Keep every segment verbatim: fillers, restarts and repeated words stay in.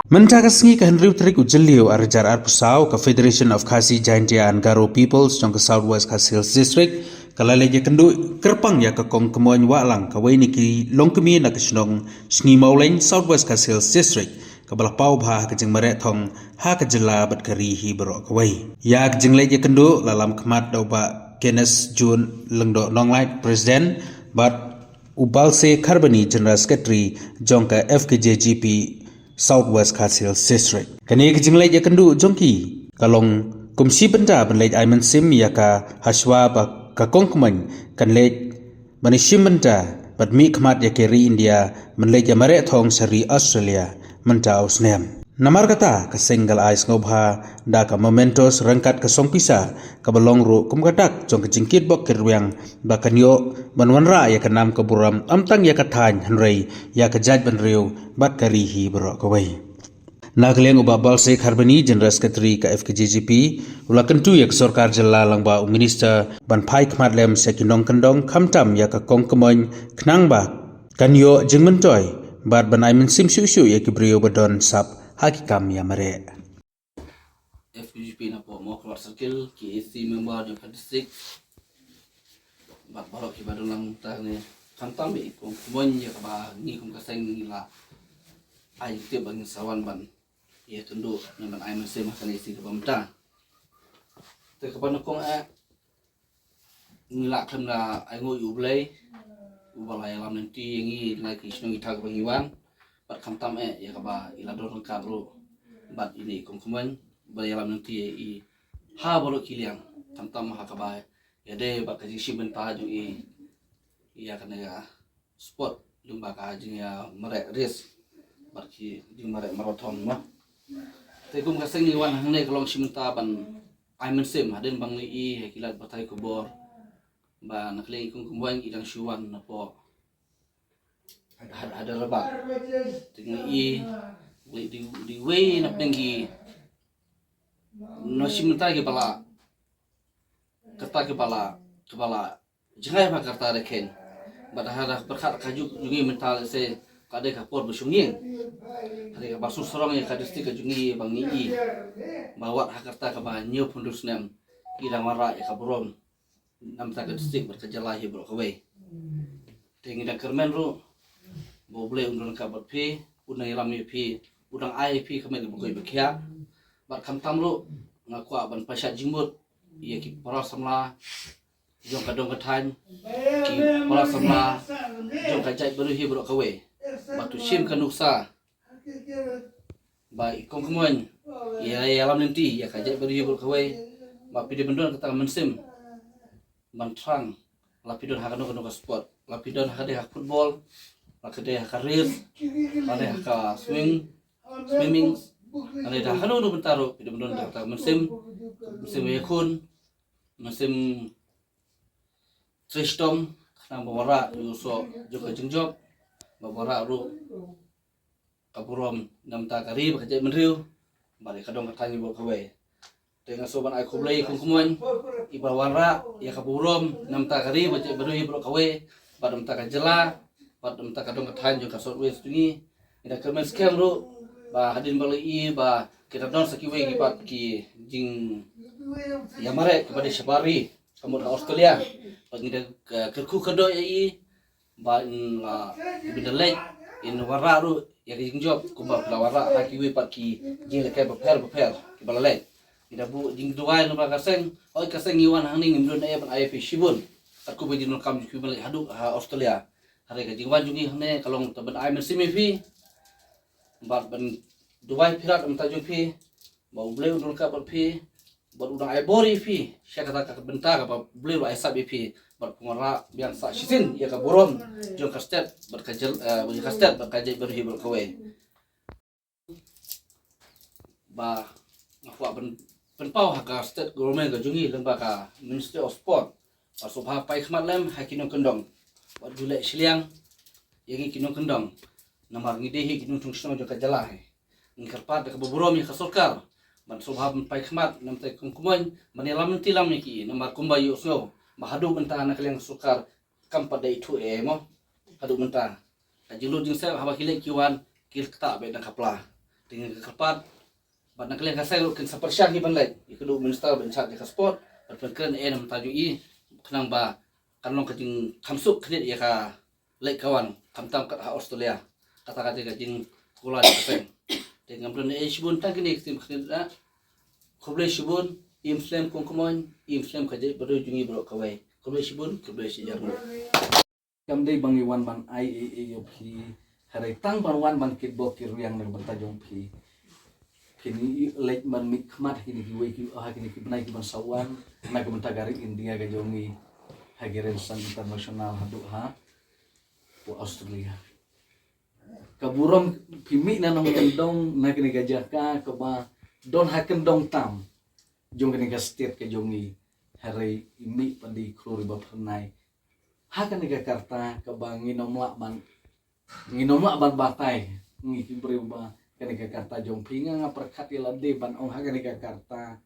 Mynta ka sngi ka hynriew tarik u Jylliew ar hajar arphew saw, ka Federation of Khasi Jaintia and Garo Peoples jong ka South West Khasi Hills District ka la leit ïakynduh kyrpang ïa ka kong Kmoiñ Wahlang, kawei na ki longkmie na ka shnong Sngi Mawleng, South West Khasi Hills District, kaba la paw bha ha ka jingmareh thong ha ka jylla bad ka ri hi baroh kawei. Ïa ka jingleit ïakynduh la lam khmat da u Bah Kenneth June Lyngdoh Nonglait, President, bad u Balse Kharbani, General Secretary jong ka F K J G P South West Khasi Hills District. Kane ka jingleit ïakynduh jong ki ka long kum shi bynta ban leit ai mynsiem ïa ka, hashwa ba ka kong Kmoiñ kan leit ban ïashim bynta bad mih khmat ïa ka ri India ban leit ïamareh thong sha ri Australia mynta u snem. Namar kata ka seng ka la ai sngewbha da ka mementos ryngkat ka song pisa kaba long ruh kum ka dak jong ka jingkitbok kitrwiang ba kan ïoh ban wanrah ïa ka nam ka burom ym tang ïa ka thaiñ hynrei ïa ka jaitbynriew bad ka ri hi baroh kawei. Na ka liang u Bah Balse Kharbani, General Secretary ka F K J G P, u la kyntu ïa ka sorkar jylla lyngba u Minister ban phai khmat lem sha ki nongkyndong khamtam ïa ka kong Kmoiñ khnang ba kan ïoh jingmyntoi bad ban ai mynsiem shuh shuh ïa ki briew ba don sap ha ki kam ïamareh. F K J P na poh Mawkyrwat Circle, ki A C member jong ka district, bad baroh kiba don lang mynta ne, khamtam i kong Kmoiñ ïa kaba ngi kum ka seng ngi la ai tip ba ngin sa wan ban ïakynduh ne ban ai mynsiem ha kane ka sngi kaba mynta. Te kaba nyngkong eh, ngi la khlem da ainguh ïa U Blei uba la ïalam lynti ïa ngi na ki shnong ki thaw kaba ngi wan, bad khamtam eh ïa kaba i la don ryngkat ruh bad ine i kong Kmoiñ ba la ïalam lynti ïa i ha baroh ki liang, khamtam ha kaba ïadei bad ka jingshim bynta jong i ïa kane ka sport, lyngba ka jingïamareh race bad ki jingmareh marathon mo. Te kum ka seng ngi wan hangne ka long shi bynta ban ai mynsiem, hadien ba ngi ïohi ha ki lad batai khubor ba na ka liang i kong Kmoiñ i dang shu wan na poh Hyderabad. Te ngi ïohi di, di wei na pdeng ki, na shi bynta kiba la, kata kiba la, kiba la jngai ba kata da ken. Bad ha da pyrkhat ka juk jong ngi mynta lehse ka dei ka por ba shongïing, ha dei kaba suk sarong ïa ka district ka jong ngi ba ngi ïohi ba wat ha kata kaba hynñiewphew hynriew snem i dang wanrah ïa ka burom namar ka district bad ka jylla hi baroh kawei. Te ngi dang kyrmen ruh ba U Blei un don ryngkat bad phi, un dang ïalam ïa phi, un dang ai ïa phi ka met kaba koit ba khiah. Bad khamtam ruh nga kwah ban pynshai jingmut ïa ki para samla jong ka dong ka thaiñ, ki para samla jong ka jaitbynriew hi baroh kawei, ba to shim ka nuksa ba i kong Kmoiñ ïa, ïalam lynti ïa ka jaitbynriew hi baroh kawei, ba phi dei ban don kata ka mynsiem ban thrang, la phi don ha kano kano ka sport, la phi don ha ka dei ha football, la ka dei ha ka race, la dei ha ka swing, swimming, la dei ha kano kano bynta ruh phi dei ban don kata ka mynsiem, mynsiem ïakhun, mynsiem trei shitom, khnang ba wanrah ïa u soh jong ka jingjop, ba wanrah ruh ka burom namar ka ri bad ka jaitbynriew bad ïa ka dong ka thaiñ hi baroh kawei. Te nga sngewbha ban ai khublei ïa i kong Kmoiñ iba wanrah ïa ka burom namar ka ri bad ka jaitbynriew hi baroh kawei, bad namar ka jylla, bad namar ka dong ka thaiñ jong ka South West jong ngi. Ngi da kyrmen skhem ruh ba hadien ba la ïohi ba ki da don sa kiwei ki pat ki jingïamareh kiba dei shabar ri, ka mut ha Australia. Bad ngi da, eh, kyrkhu kyrdoh ïa i ba in la, ba in da leit, in wanrah ruh ïa ka jingjop kumba la wanrah ha kiwei pat ki jinglehkai bapher bapher kiba la leit. Ngi da buh jingduwai na ka seng, hooid ka seng ngi wan hangne ngim don ei ban ai ïa phi shibun, katkum ka jingdonkam jong phi ban leit haduh ha Australia. Hynrei ka jingwan jong ngi hangne ka long tang ban ai mynsiem ïa phi bad ban duwai pyrshah mynta jong phi ba U Blei un don ryngkat bad phi, bad un dang ai bor ïa phi sha kata ka bynta kaba U Blei u la ai sap ïa phi, bad phin wanrah biang sa shisien ïa ka burom jong ka state bad ka jyl-, eh, jong ka state bad ka jaitbynriew hi baroh kawei. Ba nga kwah pyn-, pynpaw ha ka state government ka jong ngi lyngba ka Ministry of Sport ba sngewbha paikhmat lem ha ki nongkyndong, wat ju leh shiliang ïa ngi ki nongkyndong, namar ngi dei hi ki nongshong shnong jong ka jylla hi. Ngi kyrpad da kaba burom ïa ka sorkar ban sngewbha ban paikhmat namar i kong Kmoiñ ban ïalam lynti lang ïa ki, namar kumba ïohsngew ba haduh mynta na ka liang ka sorkar kam pat da ithuh ei mo. Haduh mynta ka jinglut jingsep haba ki leit ki wan ki ktah beit dang ka pla. Te ngi kyrpad bad na ka liang ka seng ruh kin sa pyrshang hi ban leit ïa ka duh minister ba in charge ïa ka sport, bad pynkren eh na bynta jong i, khnang ba kan long ka jingkhamsuk khyndiat ïa ka leit ka wan, khamtam kat ha Australia. Kata ka dei ka jingkular jong ka seng. Te ngam don ei shibun, tang kine ki ktien khyndiat. Khublei shibun, im slem kong kmoin, im slem ka jaitbynriew jong ngi baroh kawei. Khublei shibun, khublei shihajar nguh. Kam dei ba ngi wan ban ai ei ei ïa phi, hynrei tang ban wan ban kitbok kitrwiang na ka bynta jong phi. Phin ïa leit ban mihkhmat ha kine kiwei ki, ha kine ki bnai ki ban sa wan, na ka bynta ka ri India ka jong ngi, ha ki rynsan international haduh ha Australia. Ka burom phi mih na nongkyndong na kane ka jaka kaba don ha kyndong tam jong kane ka state ka jong ngi. Hynrei i mih pat da i khlur iba phyrnai ha kane ka karta kaba ngin ym lah ban, ngin ym lah ban batai, ngi ki briew ba kane ka karta jong phi. Nga nga pyrkhat ïa lade ban ong ha kane ka karta,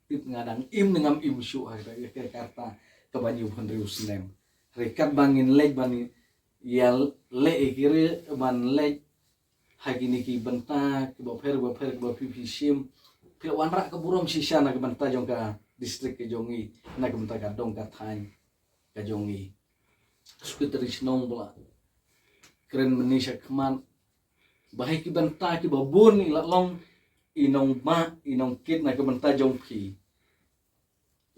tip nga dang im ne ngam im shuh ha kata ka karta kaba hynñiewphew hynriew snem. Hynrei katba ngin leit ban ïa leh ïa ki ri, ban leit ha kine ki bynta kiba pher ba pher kiba phi phi shim, phi la wanrah ka burom shisha na ka bynta jong ka district ka jong ngi, na ka bynta ka dong ka thaiñ ka jong ngi. Secretary shnong ba la kren mynne shakhmat, ba ha ki bynta kiba bun i la long i nongbah i nongkit na ka bynta jong phi,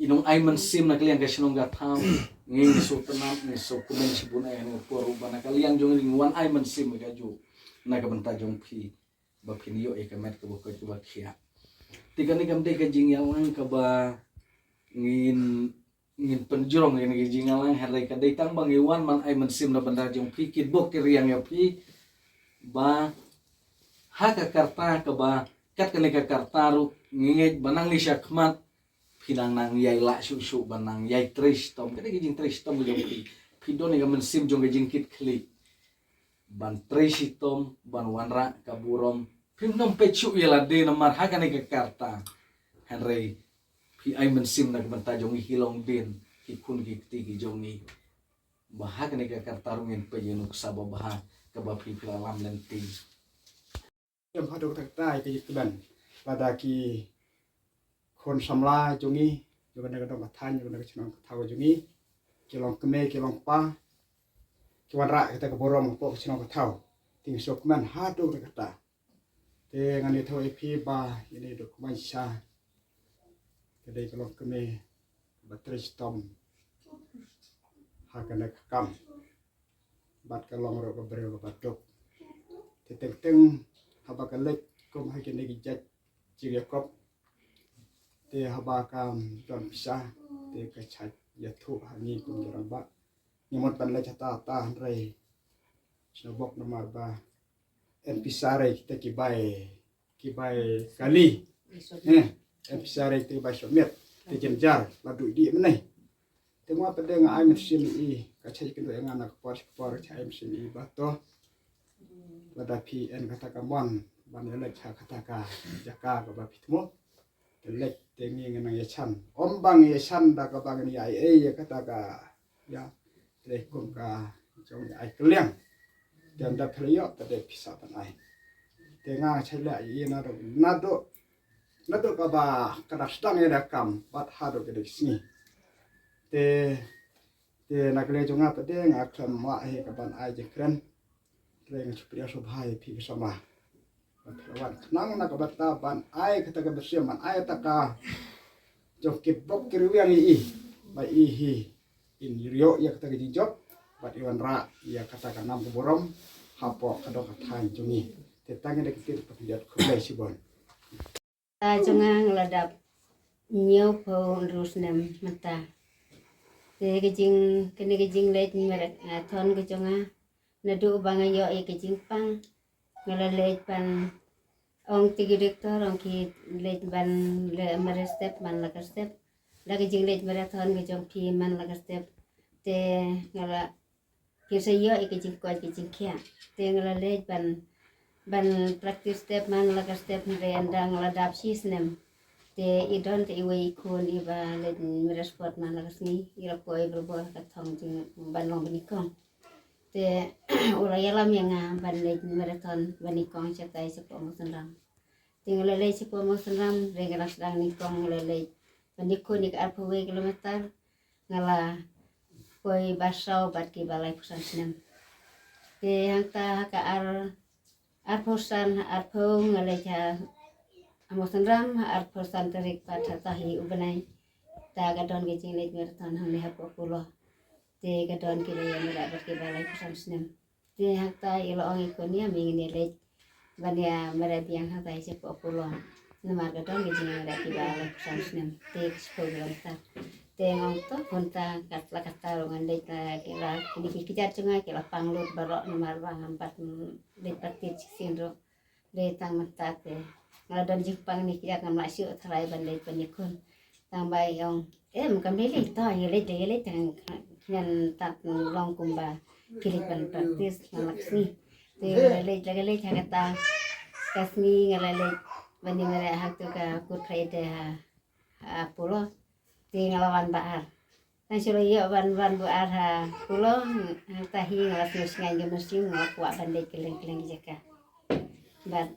i nongai mynsiem na ka liang ka shnong ka thaw. Ngi ngi sngewtynnat, ngi sngewkmen shibun eh ha kane ka por ruh ba na ka liang jong ngi ngi wan ai mynsiem kajuh na ka bynta jong phi, ba phin ïoh ïa ka met kaba koit kaba khiah. Te kane kam dei ka jingïalang kaba ngin, ngin pynjrong ïa kane ka jingïalang, hynrei ka dei tang ba ngi wan ban ai mynsiem na bynta jong phi, kitbok kitrwiang ïa phi, ba ha ka karta kaba kat kane ka karta ruh ngi ngeit ba nang leit shakhmat phi nang nang ïai lah shuh shuh ban nang ïai trei shitom. Ka dei ka jingtrei shitom ka jong phi. Phi don ïa ka mynsiem jong ka jingkitkhlieh ban trei shitom, ban wanrah ka burom. Phim nym peit shuh ïa lade namar ha kane ka karta, hynrei phi ai mynsiem na ka bynta jong ngi ki longdien, ki khun ki kti ki jong ngi, ba ha kane ka karta ruh ngin peit ïa nuksa babha kaba phi phi la lam lynti. Em, haduh katta katta ïa ka jingkmen lada ki khun samla jong ngi, jong kane ka dong ka thaiñ, jong kane ka chnong ka thaw jong ngi, ki long kmie ki long kpa, ki wanrah kata ka burom hapoh ka chnong ka thaw. Te ngi sngewkmen haduh katta katta. Te ngan ïathuh ïa phi ba ine i Dohkmie Sha ka dei ka long kmie ba trei shitom ha kane ka kam, bad ka long ruh ka briew kaba duk. Te teng teng haba ka leit kum ha kine ki jait jingïakop, te haba kam don pisa, te ka shait ïathuh ha ngi kum ki rangbah. Ngi mut ban leit hata hata, hynrei sngewbok namar ba yn pisa re kita ki bai, ki bai kali. Eh, yn pisa re kita ki bai submit, te jynjar la duh dih mynne. Te nga pat de nga ai mynsiem ïa i, ka shait kynduh ïa nga na ka por sha ka por, ka shait ai mynsiem ïa i ba to, lada phi yn kata ka mon ban ïaleit ha kata ka jaka kaba phi thmu, te leit te ngi ngan nang ïashan. Ym ba ngi ïashan da kaba ngan ïa ai ei ïa kata ka, ïa, te kum ka jong ïa ai kylliang. Te ynda phi la ïoh te dei pisa ban ai. Te nga shait leh ïa i naduh, naduh, naduh kaba ka dang sdang ïa ka kam bad haduh kine ki sngi. Te, te na ka liang jong nga pat de nga khlem wah hi ka ban ai jingkren. Te nga shu pdiang sngewbha ïa phi ki samla. Ban pynwan khnang na ka bynta ban ai kata ka mynsiem, ban ai kata ka jingkitbok kitrwiang ïa i, ba i hi in ïoh ïa kata ka jingjop bad i wanrah ïa kata ka nam ka burom hapoh ka dong ka thaiñ jong ngi. Te tang ïa kine ki ktien pat, khublei shibun. Ka jong nga nga la dap hynñiewphew hynriew snem mynta. Te ka jing, kane ka jingleit marathon ka jong nga, naduh ba nga ïoh ïa ka jingpang, nga la leit ban ong te ki doktor, ong ki leit ban leh mara step man la ka step. La ka jingleit marathon ka jong phi man la ka step. Te nga la Ki sa ïoh ïa ka jingkoit ka jingkhiah. Te nga la leit ban, ban practice step man la ka step, hynrei ynda nga la dap shi snem, te i don te iwei i khun iba leit marathon man la ka sngi, i la poi barabor ka thong jing ban long banyngkong. Te u la ïalam ïa nga ban leit marathon banyngkong shatai shapoh Mawsynram. Te nga la leit shapoh Mawsynram, re nga la sdang nyngkong nga la leit ban ïakhun ïa ka arphew wei kilometer, nga la poi ba saw bad ki ba laiphew san snem. Te hangta ha ka ar arphew san, ha arphew nga leit ha Mawsynram, ha arphew san tarik pat ha Tahi u bnai. Ta ka don ka jingleit marathon hangne hapoh Apollo. Te ka don ki ba ïa mareh bad ki ba laiphew san snem. Te hangta i la ong i khun ïa me ngin ïa leit ban ïa mareh biang hangta i shapoh Apollo. Namar ka don ka jingïa mareh ki ba laiphew san snem. Te ka shiphew kilometer. Te nga ong to khun ta kat la katta ruh ngan leit la ki la kine ki kjat jong nga ki la pang lut baroh namar ba ngam pat leit pat tied shisien ruh. Leit tang mynta te nga la don jingpang ne ki ïa ngam lah shuh tharai ban leit ban ïakhun. Tang ba i ong em kam leit leit to ïa leit ïa leit tang ngan tat long kumba ki leit ban practice nga la ka sngi. Te nga la leit la ka leit ha kata ka sngi nga la leit ban ïa mareh ha tu ka Good Friday ha ha Apollo. Te nga la wan ba ar. Tang shu la ïoh ban wan ba ar ha Apollo, hangta hi nga la sngewsngaiñ ka mynsiem nga la kwah ban leit kylleng kylleng ki jaka. Bad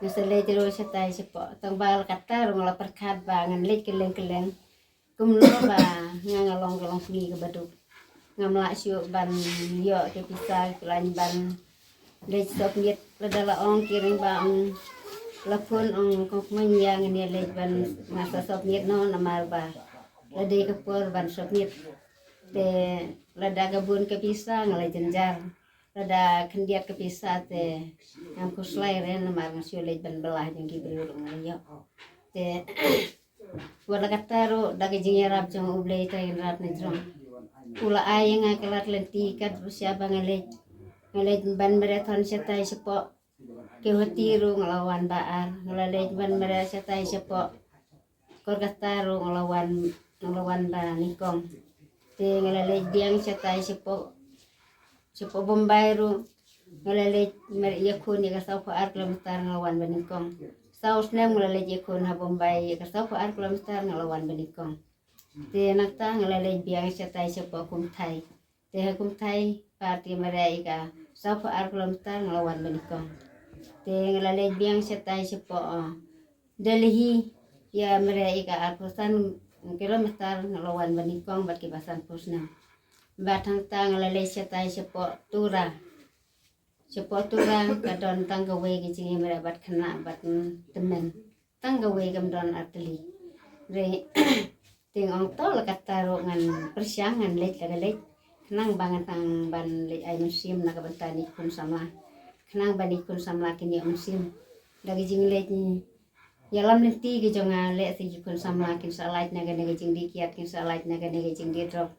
nga sa leit ruh shatai shapoh tang ba la katta ruh nga la pyrkhat ba ngan leit kylleng kylleng. Kumno ba nga nga long ka longkmie kaba duk. Ngam lah shuh ban ïoh ki pisa ki lain ban leit submit lada la ong ki rangbah ong la phone ong kong kmen ïa ngan ïa leit ban nga sa submit noh namar ba la dei ka por ban submit. Te lada ka bun ka pisa nga la jynjar. Lada khyndiat ka pisa te ngam khuslai re namar nga shu leit ban bylla jong ki briew ruh nga la ïoh. Te wat la katta ruh da ka jingïarap jong U Blei Trai Kynrad na jrong. U la ai ïa nga ka lad lynti kat ba sha ba nga leit. Nga leit ban marathon shatai shapoh Guwahati ruh nga la wan ba ar. Nga la leit ban mareh shatai shapoh Kolkata ruh nga la wan nga la wan ba nyngkong. Te nga la leit biang shatai shapoh shapoh Bombay ruh nga la leit mareh ïakhun ïa ka sawphew ar kilometer nga la wan ba nyngkong. Saw snem nga la leit ïakhun ha Bombay ïa ka sawphew ar kilometer nga la wan ba nyngkong. Te nangta nga la leit biang shatai shapoh Kumthai. Te ha Kumthai pat ïa mareh ïa ka sawphew ar kilometer nga la wan ba nyngkong. Te nga la leit biang shatai shapoh Delhi ïa mareh ïa ka arphew san kilometer nga la wan ba nyngkong bad ki ba sanphew snem. Bad hangta nga la leit shatai shapoh Tura. Shapoh Tura ka don tang kawei ka jingïamareh bad khynnah bad tymmen. Tang kawei kam don artylli. Re te nga ong to la katta ruh ngan pyrshang ngan leit la ka leit. Khnang ba ngan tang ban leit ai mynsiem na ka bynta ne ki khun samla. Khnang ba ne ki khun samla kin ïoh mynsiem. Da ka jingleit ïalam lynti ka jong nga leh sa ki khun samla kin sa lait na kane ka jingdih kiad kin sa lait na kane ka jingdih drok.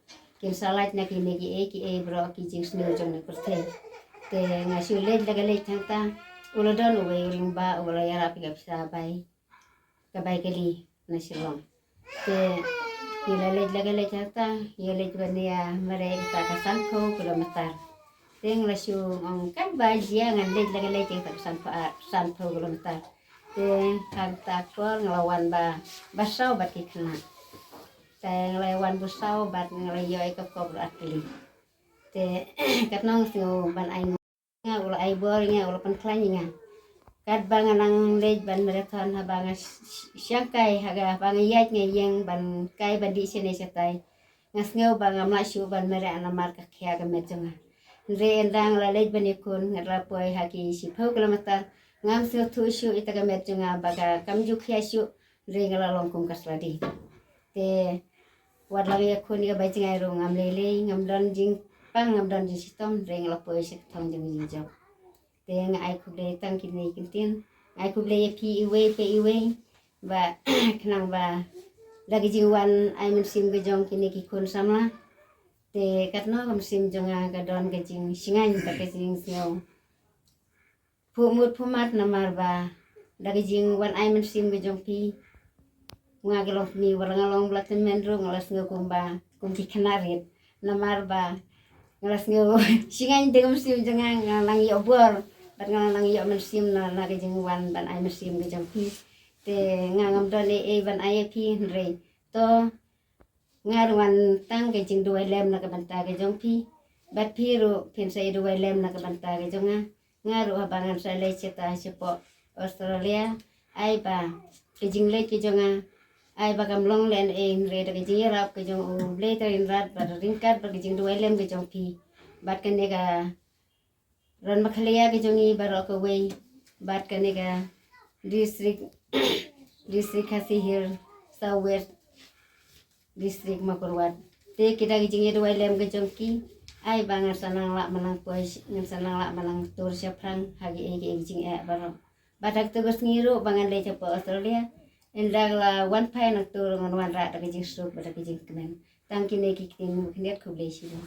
Kin sa lait na kine kiei kiei baroh ki jingsniew jong ne pyrthei. Te nga shu leit la ka leit hangta u la don uwei u lyngba u la ïarap ïa ka pisa bai. Ka bai kali na Shillong. Te ngi la leit la ka leit hangta ïa leit ban ïa mareh ïa ka sanphew kilometer. Te nga la shu ong kan ba jia ngan leit la ka leit ïa ka sanphew sanphew kilometer. Te hangta por nga la wan ba ba saw bad ki khynnah. Te nga la wan ba saw bad nga la ïoh ïa ka kop ruh artylli. Te katno nga sngew ban ai nga u la ai bor nga u la pynkhlaiñ nga. Katba nga nang leit ban marathon haba nga shangkai haba nga ïaid nga ïeng ban kai ban dih shane shatai. Nga sngew ba ngam lah shuh ban mareh namar ka khia ka met jong nga. Hynrei ynda nga la leit ban ïakhun nga la poi ha ki shiphew kilometer ngam sngewthuh shuh ïa ka met jong nga ba ka kam ju khia shuh hynrei nga la long kum ka sladi. Te wat la nga ïakhun ïa ka bai jngai ruh ngam lei lei ngam don jingpang ngam don jingshitom hynrei nga la poi sha ka thong jong jingjop. Te nga ai khublei tang kine ki ktien nga ai khublei ïa phi iwei pa iwei ba khnang ba da ka jingwan ai mynsiem ka jong kine ki khun samla. Te katno ka mynsiem jong nga ka don ka jingshngaiñ bad ka jingsngew phuh mut phuh mat namar ba da ka jingwan ai mynsiem ka jong phi. Nga ka long kmie wat la nga long ba la tymmen ruh nga la sngew kumba kum ki khynnah rit namar ba nga la sngew shngaiñ da ka mynsiem jong nga nga la nang ïoh bor bad nga la nang ïoh mynsiem na na ka jingwan ban ai mynsiem ka jong phi. Te nga ngam don ei ei ban ai ïa phi hynrei to nga ruh ngan tang ka jingduwai lem na ka bynta ka jong phi bad phi ruh phin sa ïa duwai lem na ka bynta ka jong nga. Nga ruh haba ngan sa leit shata shapoh Australia, ai ba ka jingleit ka jong nga ai ba kam long lehnohei, hynrei da ka jingïarap ka jong U Blei Trai Kynrad bad ryngkat bad ka jingduwai lem ka jong phi, bad kane ka Rangbah Khlieh ka jong ngi baroh kawei, bad kane ka district, district Khasi Hills, South West District, Mawkyrwat. Te ki da ki jingïaduwai lem ka jong ki, ai ba ngan sa nang lah ban nang poi, ngan sa nang lah ban nang tur shaphrang ha kiei kiei ki jingeh baroh. Bad ha kato ka sngi ruh ba ngan leit shapoh Australia, ynda la wan phai na kato ruh ngan wanrah da ka jingsuk bad da ka jingkmen. Tang kine ki ktien khyndiat, khublei shibun.